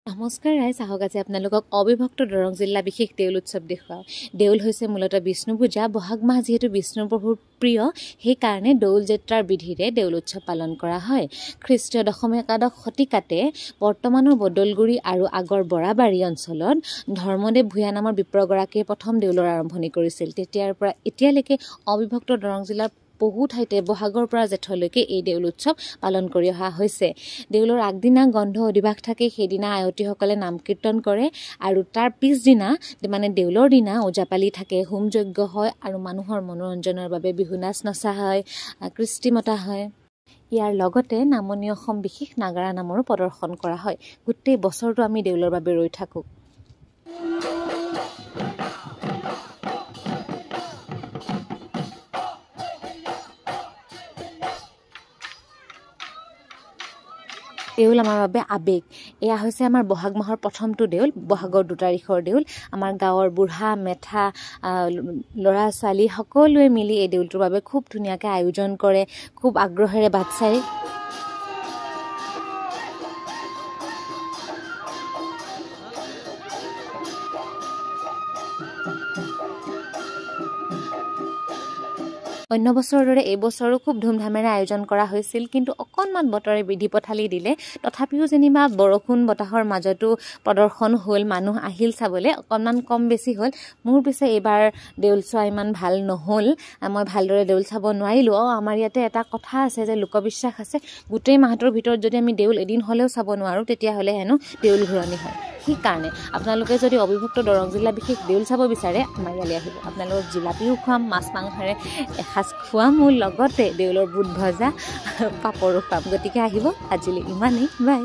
নমস্কাৰ ৰাইজ, আহক আজি আপোনালোকক অবিভক্ত দৰং জিলা বিশেষ দেউল উৎসৱ দেখুৱাওঁ। দেউল হৈছে মূলতঃ বিষ্ণু পূজা। বহাগ মাহ যিহেতু বিষ্ণু প্ৰভুৰ প্ৰিয়, সেইকাৰণে দৌল যাত্ৰাৰ বিধিৰে দেউল উৎসৱ পালন কৰা হয়। খ্ৰীষ্টীয় দশম একাদশ শতিকাতে বৰ্তমানৰ বদলগুৰি আৰু আগৰ বৰাবাৰী অঞ্চলত ধৰ্মদেৱ ভূঞা নামৰ বিপ্ৰগৰাকীয়ে প্ৰথম দেউলৰ আৰম্ভণি কৰিছিল। তেতিয়াৰ পৰা এতিয়ালৈকে অবিভক্ত দৰং জিলাৰ বহু ঠাইতে বহাগৰ পৰা জেঠলৈকে এই দেউল উৎসৱ পালন কৰি অহা হৈছে। দেউলৰ আগদিনা গন্ধ অধিবাস থাকে, সেইদিনা আয়তীসকলে নাম কীৰ্তন কৰে আৰু তাৰ পিছদিনা মানে দেউলৰ দিনা ওজাপালি থাকে, হোম যজ্ঞ হয় আৰু মানুহৰ মনোৰঞ্জনৰ বাবে বিহু নাচ নচা হয়, কৃষ্টি মতা হয়। ইয়াৰ লগতে নামনি অসম বিশেষ নাগাৰা নামৰো প্ৰদৰ্শন কৰা হয়। গোটেই বছৰটো আমি দেউলৰ বাবে ৰৈ থাকোঁ। দেউল আমাৰ বাবে আৱেগ। এয়া হৈছে আমাৰ বহাগ মাহৰ প্ৰথমটো দেউল, বহাগৰ 2 তাৰিখৰ দেউল। আমাৰ গাঁৱৰ বুঢ়া মেথা ল'ৰা ছোৱালী সকলোৱে মিলি এই দেউলটোৰ বাবে খুব ধুনীয়াকৈ আয়োজন কৰে, খুব আগ্ৰহেৰে বাট চায়। অন্য বছৰৰ দৰে এই বছৰো খুব ধুমধামেৰে আয়োজন কৰা হৈছিল, কিন্তু অকণমান বতৰে বিধি পথালি দিলে। তথাপিও যেনিবা বৰষুণ বতাহৰ মাজতো প্ৰদৰ্শন হ'ল, মানুহ আহিল চাবলৈ, অকণমান কম বেছি হ'ল। মোৰ পিছে এইবাৰ দেউল চোৱা ইমান ভাল নহ'ল, মই ভালদৰে দেউল চাব নোৱাৰিলোঁ। আমাৰ ইয়াতে এটা কথা আছে যে লোকবিশ্বাস আছে, গোটেই মাহটোৰ ভিতৰত যদি আমি দেউল এদিন হ'লেও চাব নোৱাৰোঁ তেতিয়াহ'লে হেনো দেউল ঘূৰণি হয়। সেইকাৰণে আপোনালোকে যদি অবিভক্ত দৰং জিলা বিশেষ দেউল চাব বিচাৰে আমাৰ ইয়ালৈ আহিব। আপোনালোকক জিলাপিও খুৱাম, মাছ মাংসৰে এসাঁজ খুৱামো, লগতে দেউলৰ বুট ভজা পাপৰো খুৱাম। গতিকে আহিব। আজিলৈ ইমানেই, বাই।